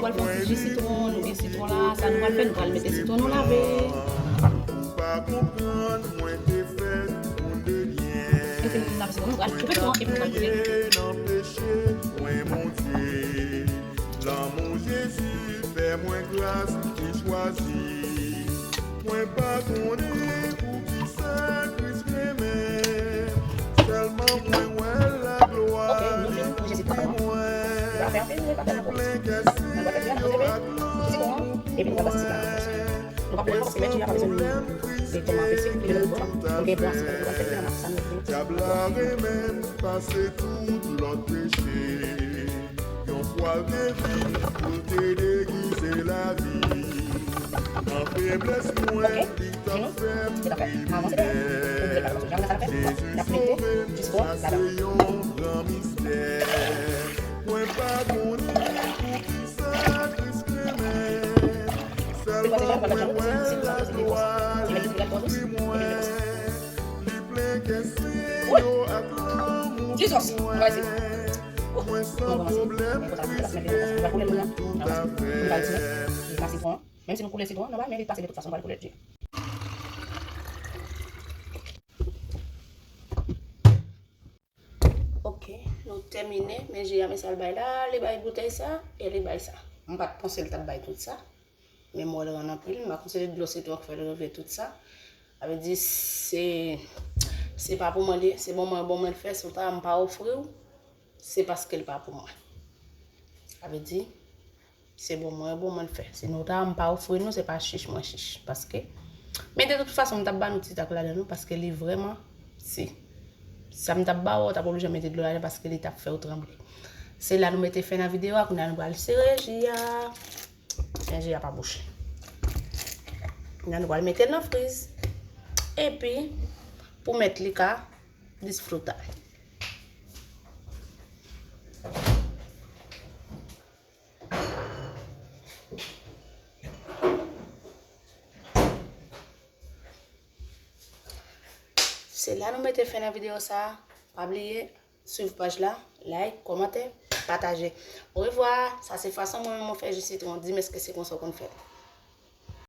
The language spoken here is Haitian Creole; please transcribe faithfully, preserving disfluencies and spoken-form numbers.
Pral fè yon ti ji sitwon, nou gen sitwon la, sa nou pral fè, nou pral mete sitwon nou lave. Ou pa konprann, mwen te fèt pou n de byen. Mete nou lave sitwon, nou pral koupe sitwon, epi nou pral goute. N anpeche mwen, Bondye. Lanmou Jezi fè mwen gras, li chwazi. Mwen pa konnen poukisa Kris renmen. Sèlman mwen wè laglwa li mwen. Li plen kè se yo ak lanmou pou mwen. Dyab la renmen m pase tout lòt peche. Yon fwa l te vin pou l te degize lavi. Nan feblès mwen, li t ap fè m pi byen. Jezi sove m, sa se yon gran mistè. Mwen pa konnen poukisa Kris renmen. Sèlman mwen wè laglwa li ouvri mwen. Li plen kè se yo ak lanmou pou mwen. Mwen san pwoblèm, Kris renmen m toutafè. Menm si nou koule sitwon nan bay, men li pase de tout fason, pa l koule dye. Ok, nou tèmine, men je a, men sa l bay la, li bay boutèy sa, e li bay sa. M pa t panse l t ap bay tout sa. Men m wè l rann anpil, m pa konn se dlo sitwon k fè l rive tout sa. Sa vle di, se, se pa pou mwen li ye, se bon mwen, bon mwen l fè, si w ta, m pa ofri w, se paske l pa pou mwen. Sa vle di, se bon mwen, bon mwen l fè. Si nou ta, m pa ofri nou, se pa chich mwen chich. Paske, men de tout fason, m t ap ba nou ti tak ladan nou, paske li vrèman, si sa m t ap ba w, w t ap oblije mete dlo ladan, paske li t ap fè w tranble. Se la nou mete fen nan videyo a, kounye a nou pral sere ji a. Men ji a pa bouche. Kounye a nou pral mete l nan friz. Epi, pou mèt li ka disfruta. Se la nou mete fen nan videyo sa a. Pa bliye swiv paj la, like, kòmante, pataje. Orevwa. Sa se fason mwen menm mwen fè ji sitwon. Di m èske se konsa w konn fè l.